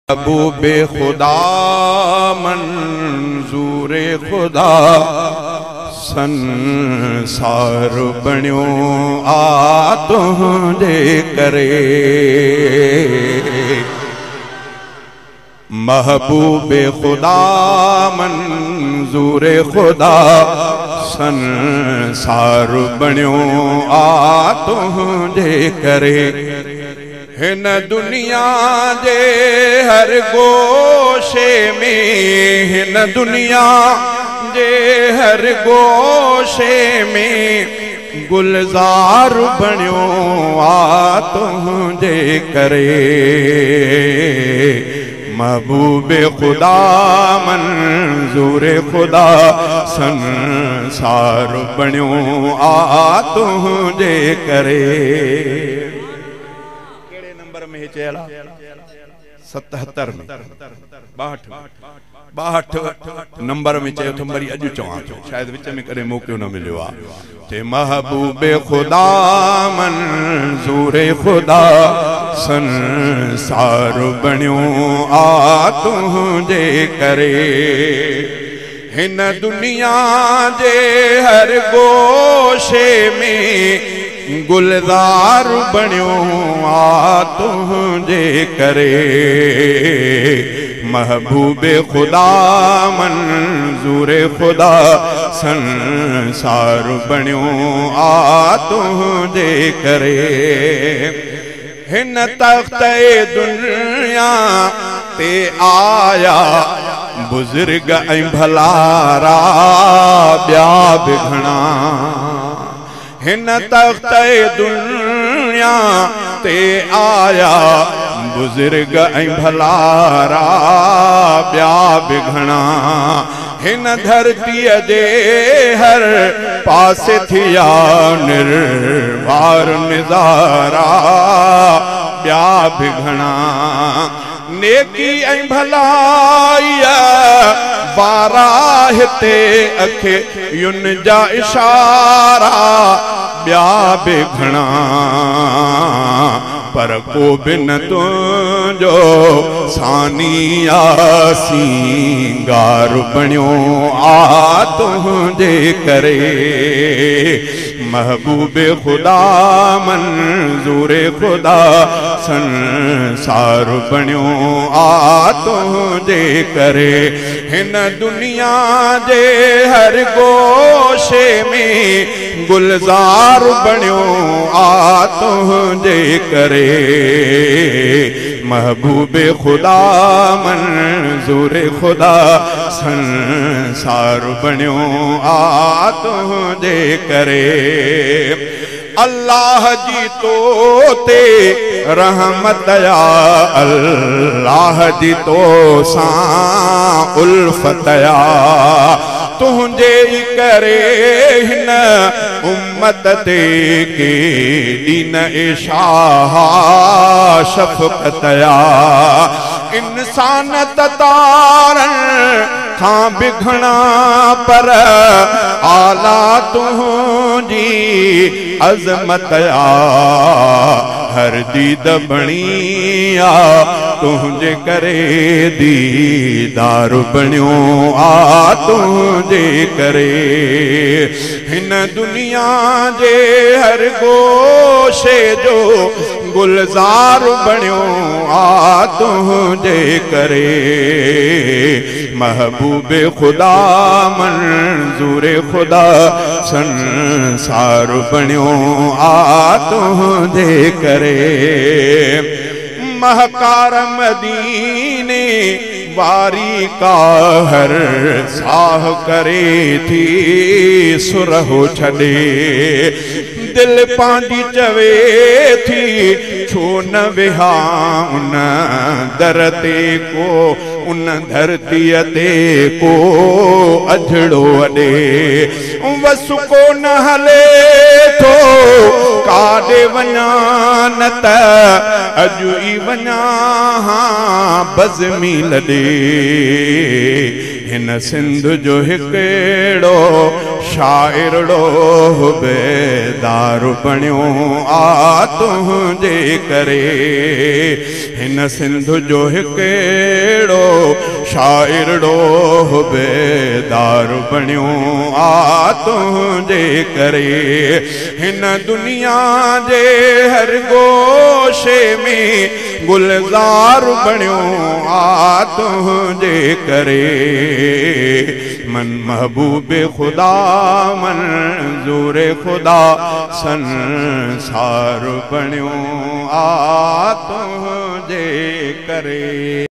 महबूब खुदा मंजूर खुदा संसार बणियो आ तुंहिंजे करे। महबूब खुदा मंजूर खुदा संसार बणियो आ तुंहिंजे करे। हिन दुनिया जे हर गोशे में, हिन दुनिया जे हर गोशे में गुलजार बणियो आ तुंहिंजे करे। महबूब खुदा मंजूर खुदा संसार बणियो आ तुंहिंजे करे। में चयल 77 में 62 नंबर में चयो अथमि, वरी अॼु चवां थो, शायदि विच में कॾहिं मौक़ो न मिलियो आहे। ते महबूब खुदा मंजूर खुदा संसार बणियो आ तुंहिंजे करे। हिन दुनिया जे हर गोशे में गुलजार बणियो आ तुंहिंजे करे। महबूब खुदा मंजूर खुदा संसार बणियो आ तुंहिंजे करे। हिन तख्त दुनिया ते आया बुज़ुर्ग ऐं भलारा ॿिया बि घणा। हिन तख्त दुनिया ते आया बुज़ुर्ग ऐं भलारा ॿिया बि घणा। हिन धरतीअ जे हर पासे थिया निर्वार नज़ारा ॿिया बि घणा। नेकी ऐं भलाई वारा हिते अखियुनि जा इशारा ॿिया बि घणा। पर को बि न तुंहिंजो सानिया सिंगार बणियो आ तुंहिंजे करे। महबूब खुदा मंजूर खुदा संसार बणियो आ तुंहिंजे करे। हिन दुनिया जे हर गोशे में गुलजार बणियो आ तुंहिंजे करे। महबूब खुदा मंजूर खुदा संसार बणियो आ तुंहिंजे करे। अल्लाह जी तो ते रहमत आ, अल्लाह जी तो सां उल्फत आ। तुंहिंजे ई करे हिन उम्मत ते केॾी न शाह शफ़क़त आ। इंसान त तारनि खां बि घणा पर आला तुंहिंजी अज़मत आ। हर दीद बणी आ तुंहिंजे करे, दीदार बणियो आ तुंहिंजे करे। हिन दुनिया जे हर गोशे जो गुलजार बणियो आ तुंहिंजे करे। महबूब खुदा मंजूर खुदा संसार बणियो आ तुंहिंजे करे। महकार मदीने वारी का हर साह करे थी सुरहो छॾे। दिल पंहिंजी चवे थी छो न विहा उन दर ते को, उन धरतीअ ते को अझड़ो अॾे। वसु को न हले थो काॾे वञा, न त अॼु ई वञा बज़मी लॾे। हिन सिंध जो हिकिड़ो शाइरड़ो बेदार बणियो आ तुंहिंजे करे। हिन सिंध जो हिकिड़ो शाइरड़ो बेदार बणियो आ तुंहिंजे करे। हिन दुनिया जे हर गोशे में गुलज़ार बणियो आ तुंहिंजे करे। मन महबूब खुदा मंजूर खुदा संसार बणियो आ तुंहिंजे करे।